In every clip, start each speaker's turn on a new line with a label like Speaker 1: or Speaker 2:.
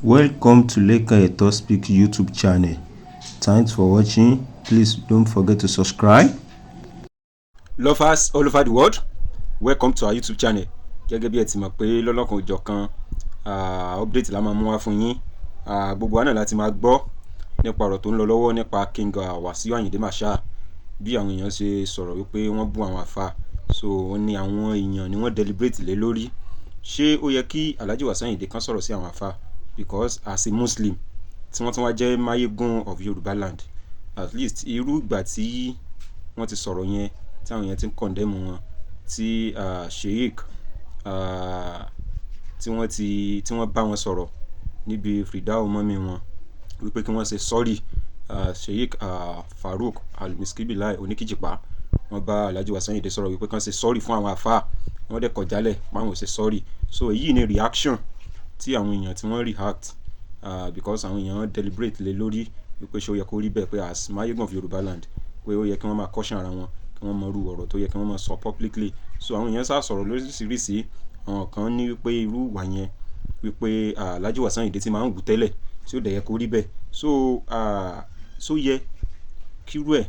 Speaker 1: Welcome to Lekan Eto Speak YouTube channel. Thanks for watching. Please don't forget to subscribe.
Speaker 2: Lovers all over the world, welcome to our YouTube channel. Gẹ́gẹ́ bí ẹ ti mọ̀ pé lọ́lọ́kan òjọ̀kan update la máa mú wá fún yín. Gbogbo wa náà láti máa gbọ́ nípa ọ̀rọ̀ tó ń lọ lọ́wọ́ nípa King Wasiu Ayinde Marshal, bí àwọn èèyàn ṣe sọ̀rọ̀ wípé wọ́n bú àwọn àfa. So wọ́n ní àwọn èèyàn ni wọ́n deliberate lé lórí. Ṣé ó yẹ kí Alhaji Wasiu Ayinde kan sọ̀rọ̀ sí àwọn àfa? Because as a Muslim tí wọ́n tún wá jẹ́ Mayegun of Yorùbá land, at least irú ìgbà tí wọ́n ti sọ̀rọ̀ yẹn, tí àwọn èèyàn ti ń condemn wọn, tí Sheikh tí wọ́n ti tí wọ́n bá wọn sọ̀rọ̀ níbi fìdáwò mọ́mí wọn wípé kí wọ́n ṣe sorry, Sheikh Farouk Almiskibilai Oníkìjìpá, wọ́n bá Alhaji Wasiu Ayinde sọ̀rọ̀ wípé kí wọ́n ṣe sorry fún àwọn àfa. Wọ́n dẹ̀ kọjálẹ̀ páwọn ò ṣe sorry. So èyí ni reaction tí àwọn èèyàn tí wọ́n react, because àwọn èèyàn deliberate lé lórí wípé ṣé ó yẹ kó rí bẹ́ẹ̀, pé as Mayegun of Yorùbá land, pé ó yẹ kí wọ́n máa caution ara wọn, kí wọ́n mọ irú ọ̀rọ̀ tó yẹ kí wọ́n máa sọ publicly. So àwọn èèyàn sá sọ̀rọ̀ lóríṣiríṣi. Àwọn kan ní wípé irú ìwà yẹn, wípé Alhaji Wasiu Ayinde ti máa ń wù tẹ́lẹ̀, tí ó dẹ̀ yẹ kó rí bẹ́ẹ̀. So yẹ kírú ẹ̀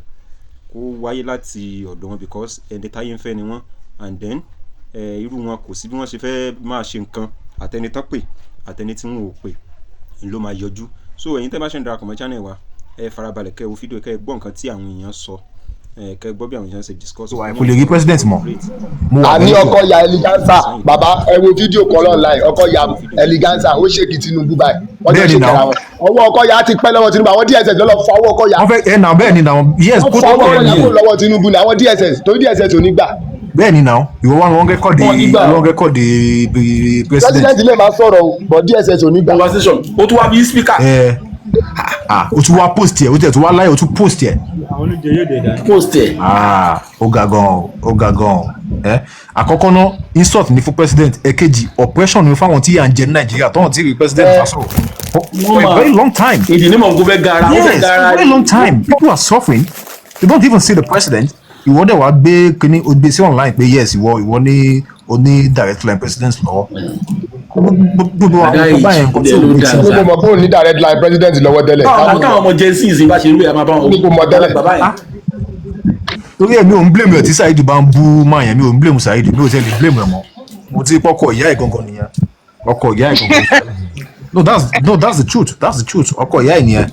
Speaker 2: kó wáyé láti ọ̀dọ̀ wọn, because ẹni táyé ń fẹ́ ni wọ́n. And then irú wọn, kò sí bí wọ́n ṣe fẹ́ máa ṣe nǹkan, àtẹni tán pè, àtẹni tí wọn ò pè ló máa yọjú. So ẹ̀yin tẹ́ bá ṣe ń darapọ̀ mọ́ channel wa, ẹ farabalẹ̀ kẹ́ wo fídíò, kẹ́ ẹ gbọ́ nǹkan tí àwọn èèyàn sọ, ẹ kẹ́ ẹ gbọ́ bí àwọn èèyàn ṣe discuss.
Speaker 3: Kò lè rí president mọ́. Mo wà
Speaker 4: Àní
Speaker 3: very sure.
Speaker 4: Ọkọ ya eleganza. Bàbá, ẹ wo fídíò kan online, ọkọ ya eleganza, ó shake Tinubu báyìí, wọ́n jọ
Speaker 3: Bẹ́ẹ̀ni
Speaker 4: ṣèkì
Speaker 3: now.
Speaker 4: ara wọn. Ọwọ́ ọkọ ya ti pẹ́ lọ́wọ́ Tinubu. Àwọn DSS lọ́lọ́ fọ ọwọ́ ọkọ ya.
Speaker 3: Wọ́n fẹ́ ẹ nà. Bẹ́ẹ̀ ni now, yes.
Speaker 4: Wọ́n
Speaker 3: Kó
Speaker 4: fọ
Speaker 3: tó
Speaker 4: ọwọ́ ọkọ
Speaker 3: bẹ́ẹ̀
Speaker 4: ya
Speaker 3: ni
Speaker 4: kúrò lọ́wọ́ Tinubu ni àwọn DSS, torí DSS ò ní gbà.
Speaker 3: Bẹ́ẹ̀ ni now, ìwọ wà wọ́n record
Speaker 4: Wọ́n ní gbà.
Speaker 3: Wọ́n record president.
Speaker 4: President lè máa sọ̀rọ̀ o, but DSS ò ní gbà.
Speaker 5: Conversation ó tún wá bí speaker.
Speaker 3: Ẹ ah, o tún wá post ẹ, o tẹ̀ tún wá láyé, o tún post ẹ.
Speaker 5: Post ẹ̀.
Speaker 3: Ah, ó ga gan o, ó ga gan o. Ẹ àkọ́kọ́ náà, insult ni fún president. Ẹ̀kejì, oppression ni fáwọn tí à ń jẹ ní Nàìjíríà tọ́wọ́n tí rí president bá sọ̀rọ̀ for a very long time.
Speaker 5: In the name of kó fẹ́ gara, ó fẹ́
Speaker 3: Yes, for
Speaker 5: gara.
Speaker 3: a very long time people are suffering, they don't even see the president. Ìwọ dẹ̀ wá gbé kíní, o gbé sí online pé yes, ìwọ ní o ní direct line president lọ́wọ́. Gbogbo àwọn ọkọ báyẹn, nǹkan tí ò make sense.
Speaker 4: Ní kò mọ̀ pé òun ní direct line president lọ́wọ́ tẹ́lẹ̀.
Speaker 5: Báwọn táwọn ọmọ Gen Z ìsìn bá ṣe irú ẹ̀, máa bá wọn.
Speaker 4: Ní kò mọ̀ tẹ́lẹ̀.
Speaker 5: Bàbá yẹn.
Speaker 3: Torí ẹ̀, mi ò ń blame ẹ̀. Tí Saheed bá ń bú máa yẹn, mi ò ń blame Saheed, mi ò tẹ́ lè blame ẹ̀ mọ́. Mo ti pọ́kọ̀ ìyá ẹ̀ gangan nìyẹn, ọkọ ìyá ẹ̀ gangan. No, that's the truth, that's the truth. Ọkọ ìyá ẹ̀ nìyẹn.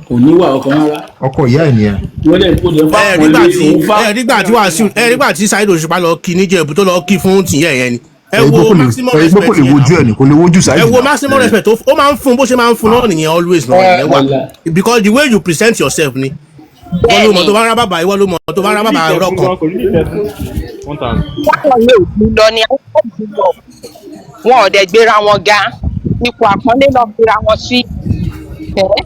Speaker 5: Kò níwà ọkàn rárá.
Speaker 3: Ọkọ ìyá ẹ̀ nìyẹn.
Speaker 5: Wọ́n dẹ̀ kó dẹ̀ fà
Speaker 6: Ẹ
Speaker 5: wọ́n
Speaker 6: nígbà
Speaker 5: lé
Speaker 6: tí
Speaker 5: òun fà.
Speaker 6: Ẹ nígbà tí Wàsíù, ẹ nígbà tí Saheed Òṣùpá lọ kí níjẹ̀bú, tó lọ kí fún tìyẹ̀ yẹn ni. Ẹ
Speaker 3: Ẹ
Speaker 6: wo
Speaker 3: gbọ́ kò lè
Speaker 6: maximum
Speaker 3: ẹ gbọ́ kò
Speaker 6: respect
Speaker 3: lè
Speaker 6: yẹn
Speaker 3: wojú
Speaker 6: náà.
Speaker 3: ẹ̀ ní, kò lè wojú
Speaker 6: Ẹ
Speaker 3: Saheed
Speaker 6: wo
Speaker 3: náà.
Speaker 6: maximum respect tó ó máa ń fún, bó ṣe máa ń fún náà nìyẹn, always náà nìyẹn wà, because the way you present yourself ni. Ìwọ ló mọ̀ tó bá rá bàbá, ìwọ ló mọ̀ tó bá rá bàbá ọ̀rọ̀ kan.
Speaker 7: Táwọn yóò tún lọ ní àwọn òbí lọ, wọn ò dẹ̀ gbéra wọn ga, ipò àpọ́nlé lọ gbéra wọn sí. Ẹ́.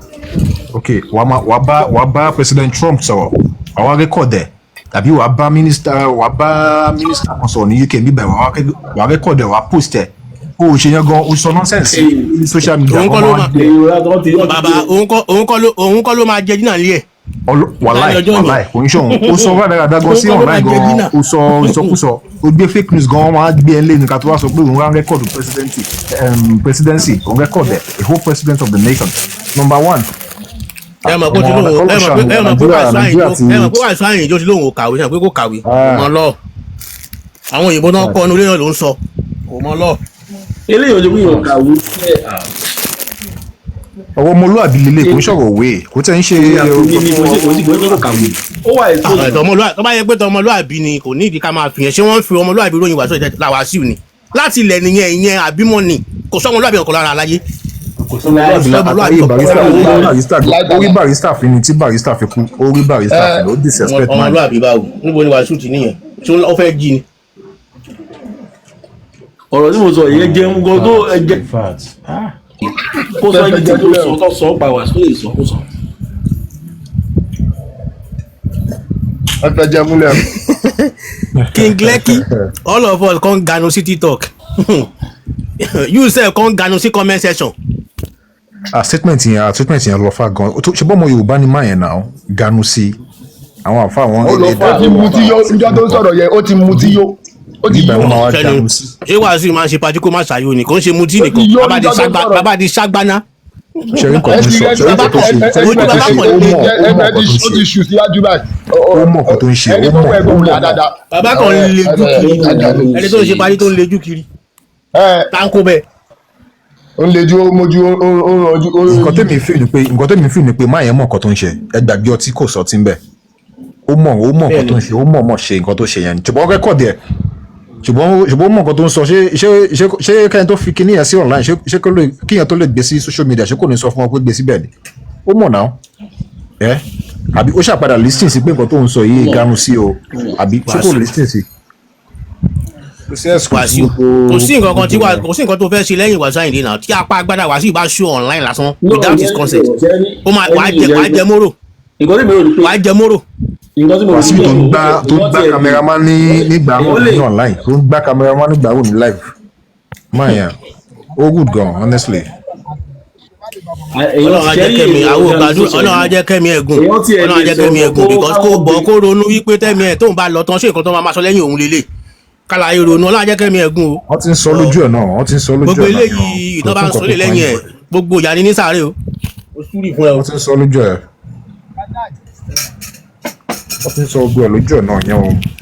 Speaker 3: Ok, wàá bá President Trump sọ̀rọ̀, wàá wá record ẹ̀, tàbí wàá bá minister kan sọ̀rọ̀ ní UK níbẹ̀, wàá record ẹ̀, wàá post ẹ̀. O ò ṣe yẹn gan, o sọ nonsense ní social media.
Speaker 6: Òun kọ́ ló
Speaker 3: wọ́n máa
Speaker 6: máa-
Speaker 3: gbé.
Speaker 5: Ìrora tó ti wọ́n ti
Speaker 6: Bàbá, òun kọ́ ló máa jẹ dínà lé ẹ̀.
Speaker 3: Wàláì.
Speaker 6: Láyé ọjọ́ yẹn.
Speaker 3: Wàláì, kò ń ṣòun. Ó sọ rádaràda gan sí
Speaker 6: Òun kọ́ ló
Speaker 3: online
Speaker 6: máa jẹ
Speaker 3: gan.
Speaker 6: dínà.
Speaker 3: Ó sọ ìsọkúsọ, ó gbé fake news gan, wọ́n máa gbé ẹ lẹ́nu ká tó wá sọ pé òun rán record presidency, òun record ẹ̀, a whole president of the nation, number one.
Speaker 6: Ẹ mọ̀ pé ó ti lóun, ẹ mọ̀ pé Wàsíù Àyìndé, ẹ mọ̀ pé Wàsíù Àyìndé ó ti lóun ò kàwé. Ṣe pé kò kàwé, kò mọ̀ lọ. Àwọn òyìnbó náà kọ́ inú ilé náà ló ń sọ, kò mọ̀ lọ.
Speaker 5: Eléyìí ò ní wíyàn kàwé.
Speaker 3: Ọwọ́ ọmọlúwàbí lélẹ̀, kò ń sọ̀rọ̀ òwe, kò tẹ́ ń ṣe.
Speaker 5: Ní kò kàwé, ó wà èso.
Speaker 6: Tó bá yẹ pé tọmọlúàbí ni, kò ní ìdí ká máa fi yẹn. Ṣé wọ́n ń fi ọmọlúàbí ròyìn Wàsíù Wàsíù ni láti ilẹ̀ nìyẹn? Ìyẹn àbímọ ni, kò sọmọlúàbí ọkọ̀ lára aláyé.
Speaker 3: Kò sọmọlúwàbí àtàyè Barrister. Ó rí Barrister, ó rí Barrister fi ni tí Barrister fi kú. Ó rí Barrister fi ni, ó disrespect man.
Speaker 6: Ọmọlúàbí báwo? Níbo ni Wàsíù ti níyẹn? Ṣé ó fẹ́ jí ni?
Speaker 5: Ọ̀rọ̀ tí mo sọ yẹn jẹun gan tó ẹ jẹ.
Speaker 1: In fact, ah.
Speaker 5: Kó sọ ẹni tí tó sọ, tó sọ pa Wàsíù, lè sọ, kó sọ.
Speaker 4: Ẹ fẹ́ jẹ múlẹ̀.
Speaker 6: King Lekki, all of us come ganu sí TikTok, you sef come ganu sí comment section.
Speaker 3: Ah, statement yẹn lọ fà gan. Ṣe bọ́ ọmọ Yorùbá ni máa yẹn náà ganu sí àwọn àfa àwọn.
Speaker 4: Ó lọ fà, ó ti mutí yó níjọ́ tó ń sọ̀rọ̀ yẹn, ó ti mutí yó. Ó ti
Speaker 3: Nígbà
Speaker 4: yó.
Speaker 3: wọn máa wá
Speaker 6: Sẹ́nu
Speaker 3: dànù sí.
Speaker 6: ṣé Wàsíù máa ń ṣe patí kó má ṣàyò ni? Kò ń ṣe mutí
Speaker 4: Ó ti
Speaker 6: nìkan.
Speaker 4: yó
Speaker 6: Bàbá di
Speaker 4: níjọ́ tó
Speaker 6: ṣágbá,
Speaker 4: sọ̀rọ̀.
Speaker 6: bàbá di ṣágbáná.
Speaker 3: Ṣe rí nǹkan
Speaker 4: Ẹ
Speaker 3: tó ń
Speaker 4: ti
Speaker 3: sọ,
Speaker 4: ẹ
Speaker 3: ṣe rí nǹkan tó ṣe, ṣe rí
Speaker 6: Ojú
Speaker 3: nǹkan tó
Speaker 6: bàbá
Speaker 3: ṣe,
Speaker 6: kàn
Speaker 3: ó
Speaker 6: lé.
Speaker 3: mọ̀, ó mọ̀
Speaker 4: ẹ
Speaker 3: nǹkan tó
Speaker 4: ti
Speaker 3: ń
Speaker 4: ó ti
Speaker 3: ṣe.
Speaker 4: ṣù síwájú báyìí.
Speaker 3: Ó mọ̀ nǹkan tó ń ṣe,
Speaker 4: Ẹni
Speaker 3: ó
Speaker 4: tó
Speaker 3: mọ̀,
Speaker 4: wọ
Speaker 3: ó
Speaker 4: ẹgbẹ́
Speaker 3: mọ̀
Speaker 4: òun
Speaker 3: mọ̀.
Speaker 4: dáadáa.
Speaker 6: Bàbá kan ń lejú kiri. Ẹni tó ń ṣe patí tó ń lejú kiri. Táǹkó bẹ́ẹ̀.
Speaker 4: Ó ń lejú, ó mójú, ó ń rànjú, ó ń
Speaker 3: Nǹkan
Speaker 4: rànjú.
Speaker 3: tẹ́mi feel ni pé, nǹkan tẹ́mi feel ni pé máa yẹn mọ̀ nǹkan tó ń ṣe. Ẹ gbàgbé ọtí, kò sọ tí ń bẹ̀. Ó mọ̀ nǹkan tó ń ṣe, ó mọ̀ mọ̀ ṣe nǹkan tó ṣe yẹn. Ṣùgbọ́n record ẹ̀, ṣùgbọ́n ó mọ̀ nǹkan tó ń sọ. Ṣé kẹ́ni tó fi kinní yẹn sí online, ṣé kó lè kíyẹn tó lè gbé sí social media, ṣé kò ní sọ fún wọn pé gbé síbẹ̀ ni? Ó mọ̀ náà ẹ, àbí ó ṣàpadà listen sí pé nǹkan tó ń sọ yìí ganu sí o, àbí ṣé kò
Speaker 6: Wàsíù.
Speaker 3: listen sí? Kò sí excuse
Speaker 6: Wàsíù,
Speaker 3: gbogbo
Speaker 6: kò sí nǹkan kan tí
Speaker 3: gbogbo
Speaker 6: wà,
Speaker 3: yẹn.
Speaker 6: kò sí nǹkan tó fẹ́ ṣe lẹ́yìn Wàsíù Àyìndé náà tí apá agbádá Wàsíù bá show online lásán
Speaker 5: No,
Speaker 6: without his consent, ó máa wàá jẹ móró.
Speaker 5: Nǹkan tí mi rò ni pé
Speaker 6: Wàá jẹ móró.
Speaker 5: Nǹkan tí mo rò
Speaker 3: Wàsíù
Speaker 5: ni pé
Speaker 3: tó ń gbá
Speaker 5: èèyàn tiẹ̀
Speaker 3: cameraman ní nígbà
Speaker 5: èèyàn
Speaker 3: wò
Speaker 5: lè
Speaker 3: ní online, tó ń gbá cameraman nígbà wò ní live máa yẹn, ó good gan, honestly.
Speaker 5: Èèyàn
Speaker 6: Ọlọ́run á jẹ́
Speaker 5: ṣẹ́rí
Speaker 6: kẹ́mi
Speaker 5: èèyàn
Speaker 6: àwọn
Speaker 5: ọ̀gá
Speaker 6: ògbàdú
Speaker 5: tó sọ
Speaker 6: Ọlọ́run á
Speaker 5: yìí.
Speaker 6: jẹ́ kẹ́mi ẹ̀gùn.
Speaker 5: Èèyàn tiẹ̀
Speaker 6: Ọlọ́run á
Speaker 5: lè
Speaker 6: jẹ́ kẹ́mi
Speaker 5: sọ̀rọ̀
Speaker 6: ẹ̀gùn
Speaker 5: kó
Speaker 6: because kó
Speaker 5: káwọn
Speaker 6: gbọ́
Speaker 5: gbé
Speaker 6: kó ronú wípé tẹ́mi ẹ̀ tóun bá lọ tán, ṣé nǹkan tó máa ma sọ lẹ́yìn òun lélẹ̀ kálá ronú. Ọlọ́run á jẹ́ kẹ́mi ẹ̀gùn o.
Speaker 3: Wọ́n ti ń sọ lójú ẹ̀ náà, wọ́n ti ń sọ lójú
Speaker 6: Gbogbo
Speaker 3: ẹ̀ náà.
Speaker 6: eléyìí
Speaker 3: Kò
Speaker 6: tó bá
Speaker 3: sí
Speaker 6: ń
Speaker 3: nǹkan
Speaker 6: sọ
Speaker 3: tó
Speaker 6: lè
Speaker 3: kàn
Speaker 6: lẹ́yìn
Speaker 3: yín.
Speaker 6: ẹ̀, gbogbo ìyá ni ní sáré o, ó súrì fún ẹ o.
Speaker 3: Wọ́n ti ń sọ lójú ẹ̀, wọ́n ti ń sọ gbogbo ẹ̀ lójú ẹ̀ náà.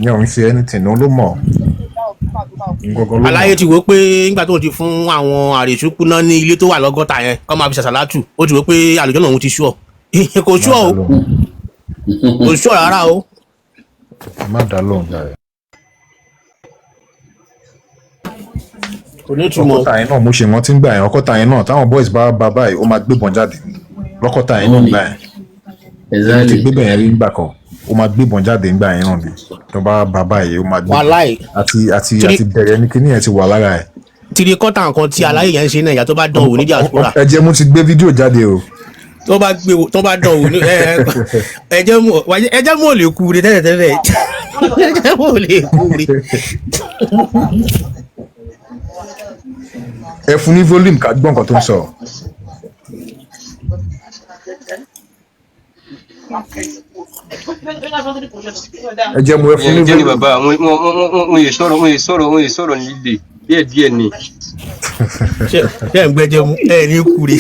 Speaker 3: Yẹn ò ń ṣe anything, òun ló mọ̀, òun gangan ló mọ̀.
Speaker 6: Aláyé ti wò ó pé nígbà tó ti fún àwọn àrèsúkú náà ní ilé tó wà lọ́gọ́ta yẹn kọ́ máa fi ṣàṣàlátù, ó ti wò ó pé àlùjọ náà òun ti sú ọ. Kò sú
Speaker 3: Má
Speaker 6: ọ
Speaker 3: dá
Speaker 6: o,
Speaker 3: lóhùn.
Speaker 6: Kò sú ọ rárá o.
Speaker 3: Má dá lóhùn jàre.
Speaker 6: Kò ní ìtumọ̀ o.
Speaker 3: Ọkọta yẹn náà, mo ṣe rántí ń gbà yẹn, ọkọta yẹn náà, táwọn boys bá bá báyìí, ó máa gbébọn jáde lọkọta yẹn náà gbà yẹn. Èmi ti gbébọn yẹn rí nígbà kan, ó máa gbébọn jáde nígbà yẹn náà bí tó bá bá báyìí, ó máa gbébọn.
Speaker 6: Wàláì.
Speaker 3: Àti bẹ̀rẹ̀ ní kíní yẹn ti wà lára ẹ̀.
Speaker 6: Tirikọ́tà nǹkan tí aláyé yẹn ń ṣe náà, ìyá tó bá dán wò ní diaspora.
Speaker 3: Ẹ jẹ́ mú ti gbé fídíò jáde o.
Speaker 6: Tó bá gbé wò, tó bá dán wò ní ẹ ẹ jẹ́ mú ẹ jẹ́ mú ò lè kú re tẹ́lẹ̀tẹ́lẹ̀, ẹ jẹ́ mú ò lè kú re.
Speaker 3: Ẹ fún ní volume ká gbọ́ nǹkan tó ń sọ. Ẹ jẹ́ mú, ẹ fún ní
Speaker 2: Jẹ́ ni
Speaker 3: volume.
Speaker 2: Bàbá wọn yè sọ̀rọ̀, wọn yè sọ̀rọ̀ nílé díẹ̀ díẹ̀ ni.
Speaker 6: Ṣé ẹ̀ ń gbẹ́jẹ́ mú ẹ ní kú re.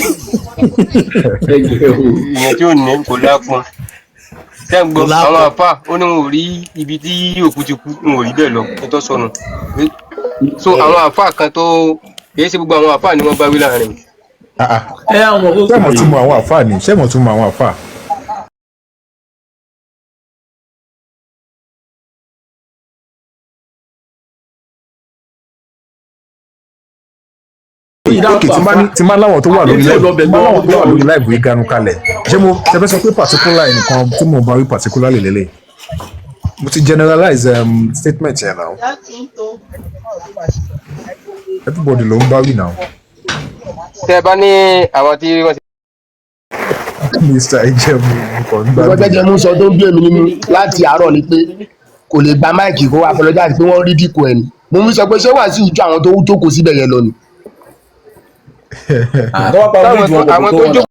Speaker 2: Ìyẹn tí ò ní kò lápọn ṣé ń gbọ́.
Speaker 6: Kò lápọn.
Speaker 2: Àwọn àfa ó ní wọn ò rí ibi tí òkú ti kú, wọn ò rí bẹ́ẹ̀ lọ ní tó sọnù. So àwọn àfa kan tó kì í ṣe gbogbo àwọn àfa ni wọ́n bá wí láàrin.
Speaker 3: Ah, ah.
Speaker 5: Ẹ àwọn ọmọ
Speaker 3: Ṣé mo tún mọ àwọn àfáà ni? Ṣé mo tún mọ àwọn àfáà? Ok, tí n bá láwọn tó wà lórí
Speaker 5: Èmi ò
Speaker 3: live,
Speaker 5: lọ bẹ̀
Speaker 3: tí n bá
Speaker 5: gan-an,
Speaker 3: láwọn tó wà lórí live yìí ganu kalẹ̀, ṣé mo ṣe fẹ́ sọ pé particular ẹnìkan tí mo bá wí particularly lélẹ̀? Mo ti generalize statement yẹn now. Everybody ló ń bá wí now.
Speaker 2: Tẹ ẹ bá ní àwọn tí wọ́n ti
Speaker 3: Mr Ejemu, mo kàn ń
Speaker 4: Nǹkan
Speaker 3: gbádùn.
Speaker 4: tẹ́jẹ̀ mú sọ tó ń bí èmi nínú láti àárọ̀ ni pé kò lè gba mic kó apologize pé wọ́n rí dínkù ẹ̀ ni. Mo ń sọ pé ṣé Wàsíù ju àwọn tó jókòó síbẹ̀ yẹn lọ ni.
Speaker 5: Àwọn
Speaker 2: táwọn tó àwọn tó jókòó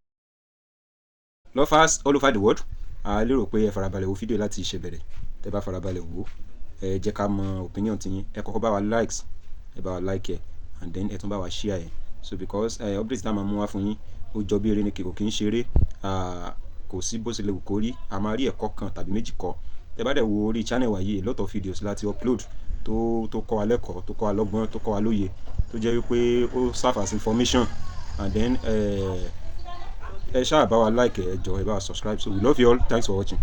Speaker 8: Lovers all over the world, a lérò pé ẹ farabalẹ̀ wo fídíò láti ìṣẹ̀bẹ̀rẹ̀. Tẹ́ bá farabalẹ̀ wò ó, ẹ jẹ́ ká mọ opinion tiyín. Ẹ kọ́kọ́ bá wa likes, ẹ bá wa like ẹ, and then ẹ tún bá wa share ẹ. So because update tá a máa mú wá fún yín, ó jọ bí eré ni, kò kí ń ṣeré. Ah, kò sí bó ṣe lè wù kó rí, a máa rí ẹ̀kọ́ kan tàbí méjì kọ́. Tẹ́ bá dẹ̀ wo orí channel wa yìí, a lot of videos láti upload tó kọ́ wa lẹ́kọ̀ọ́, tó kọ́ wa lọ́gbọ́n, tó kọ́ wa lóye, tó jẹ́ wípé ó serve as information. And then ẹ ṣáà bá wa like, ẹ jọ̀ọ́, ẹ bá wa subscribe. So we love you all, thanks for watching.